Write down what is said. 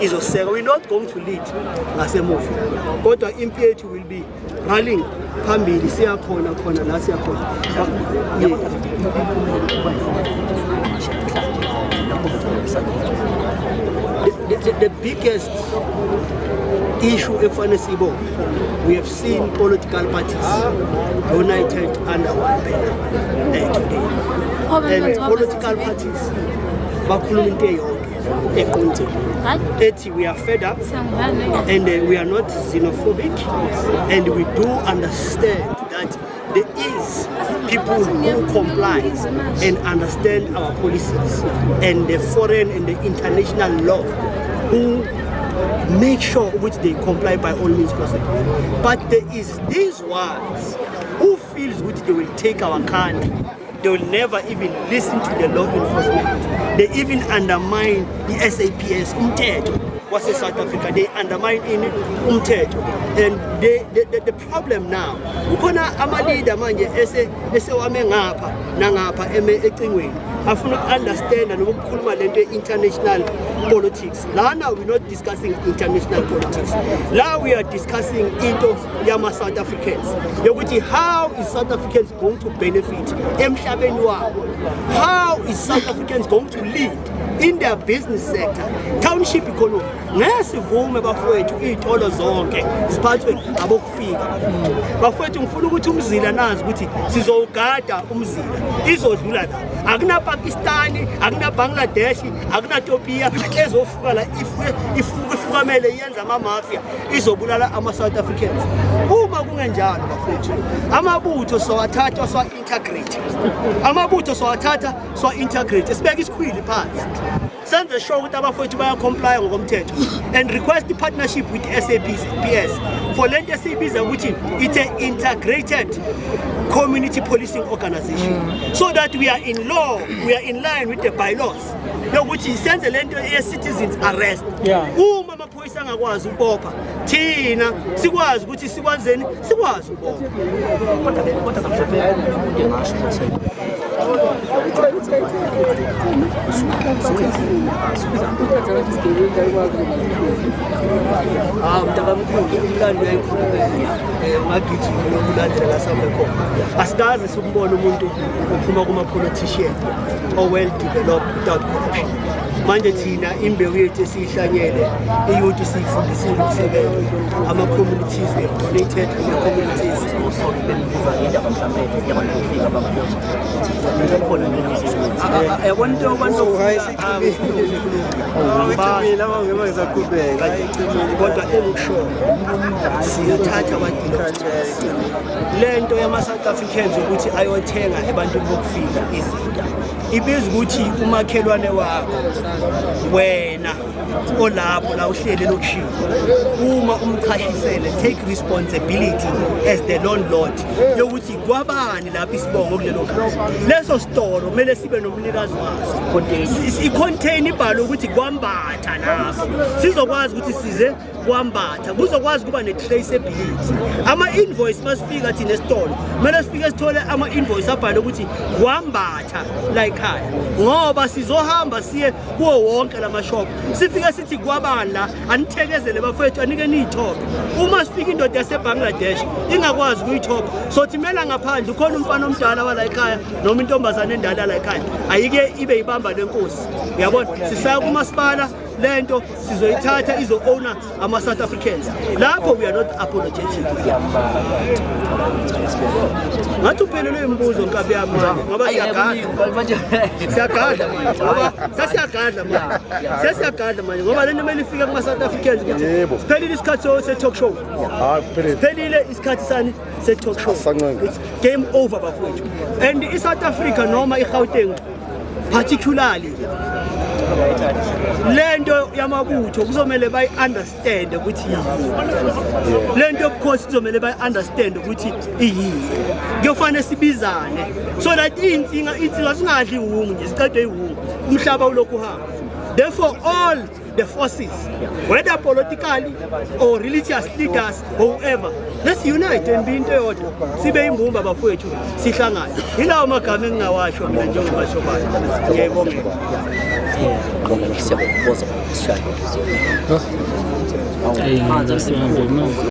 Izoseka. We're not going to lead ngasemuva, kodwa impi yethu will be rallying phambili. Siyakhona khona la siyakhona. Yeah. The biggest issue ekufanele siyibone, we have seen political parties united under one banner today, and political parties bakhuluma into eyodwa eqondile ethi we are fed up and we are not xenophobic, and we do understand that there is people who comply and understand our policies and the foreign and the international law, who make sure which they comply by all means possible. But there is these ones who feels which they will take our country. They will never even listen to the law enforcement. They even undermine the SAPS, umthetho wase South Africa. They undermine in umthetho, and the problem now, kukhona ama-leader manje esewame ngapha nangapha, eme ecingweni, afuna uku-understanda noma ukukhuluma lento ye-international politics. Lana we're not discussing international politics. La we are discussing into yama-South Africans, yokuthi how is South Africans going to benefit emhlabeni wabo? How is South Africans going to lead in their business sector, township economy? Ngeke sivume, bafowethu, iy'tolo zonke ziphathwe abokufika. Bafowethu, bafowethu, ngifuna ukuthi umzila nazi ukuthi sizowugada umzila, izodlula la. Akuna-Pakistani, akuna-Bangladesh, akuna-Topiya ezofuka la ifukamele yenza ama-mafia, izobulala ama-South Africans. Uma kungenjalo, bafowethu, amabutho sowathatha swa-integrate, amabutho sowathatha swa-integrate, sibeke isikhwili phansi, senze sure ukuthi abafowethu baya-complya ngokomthetho and request i-partnership with SAPS for lento esiyibiza ukuthi it's a integrated community policing organization, so that we are in law, we are in line with the bylaws yokuthi senze lento ye-citizens arrest. Uma amaphoyisa angakwazi ukubopha, thina sikwazi ukuthi sikwazeni, sikwazi ukubopha. Kodwa mhlawumbe umuntu engasho ukuthi Ah, mntakamkhulu, umlando uyayikhulumela. Ungagijima lokhu ulandela la sambe khona. Asikaze simbone umuntu ophuma kuma-politician o-well developed without corruption. Manje thina imbewu yethu esiyihlanyele, i-youth siyifundisile ukusebenza ama-communities. We have donated ama-communities. Bengibuza ngendaba mhlawumbe yabantu bokufika abakhona, ukuthi khona yini. Yabona into yobantu. Icimile, abangeke ngisaqhubeka. Kodwa engikushoyo, siyathatha abantu, lento yama-South Africans ukuthi ayothenga ebantwini bokufika izinto, ibiza ukuthi umakhelwane wakho wena olapho la uhleli elokishini, uma umchashisele, take responsibility as the landlord yokuthi kwabani lapho isibongo kulelo khaya. Leso sitoro kumele sibe nomnikazi waso. I-contain ibhalwe ukuthi kwambatha lapho, sizokwazi ukuthi size kwambatha, kuzokwazi ukuba ne-traceability. Ama-invoice masifika thina esitolo, kumele sifike sithole ama-invoice abhalwe ukuthi kwambatha la ekhaya, ngoba sizohamba siye kuwo wonke lama shop, sifike sithi kwabani la, anithekezele bafowethu, anike niyithophe. Uma sifika indoda yaseBangladesh ingakwazi ukuyithopha, sothimela ngaphandle. Ukhona umfana omdala wala ekhaya noma intombazane endala la ekhaya, ayike ibe ibamba lenkosi, uyabona? Sisaya kumasipala, lento sizoyithatha, izo-owner ama-South Africans. Lapho we are not apologetic. Ngathi uphelelwe imibuzo, nkabi yami, manje ngoba siyagadla, siyagadla manje, ngoba sesiyagadla manje, sesiyagadla manje, ngoba lento kumele ifike kuma-South Africans ukuthi siphelile isikhathi se-talk show. Hayi, kuphelile. Siphelile isikhathi sani se-talk show. Asancenga. It's game over, bafowethu. And i-South Africa noma i-Gauteng particularly, lento yamabutho kuzomele bayi-understand ukuthi yini. Lento yobukhosi kuzomele bayi-understand ukuthi iyini. Kuyofanele sibizane so that iy'nsinga zingadli iwungu nje, ziqedwe iwungu, umhlaba ulokhu uhamba. Therefore all the forces, whether politically or religious leaders or whoever, let's unite and be into eyodwa, sibe imbumba, bafowethu, sihlangane. Yilawo magama engingawasho mina njengoMashobane. Ngiyayibongela. Siyabonga, siyabonga, siyabonga. Sihambe manje.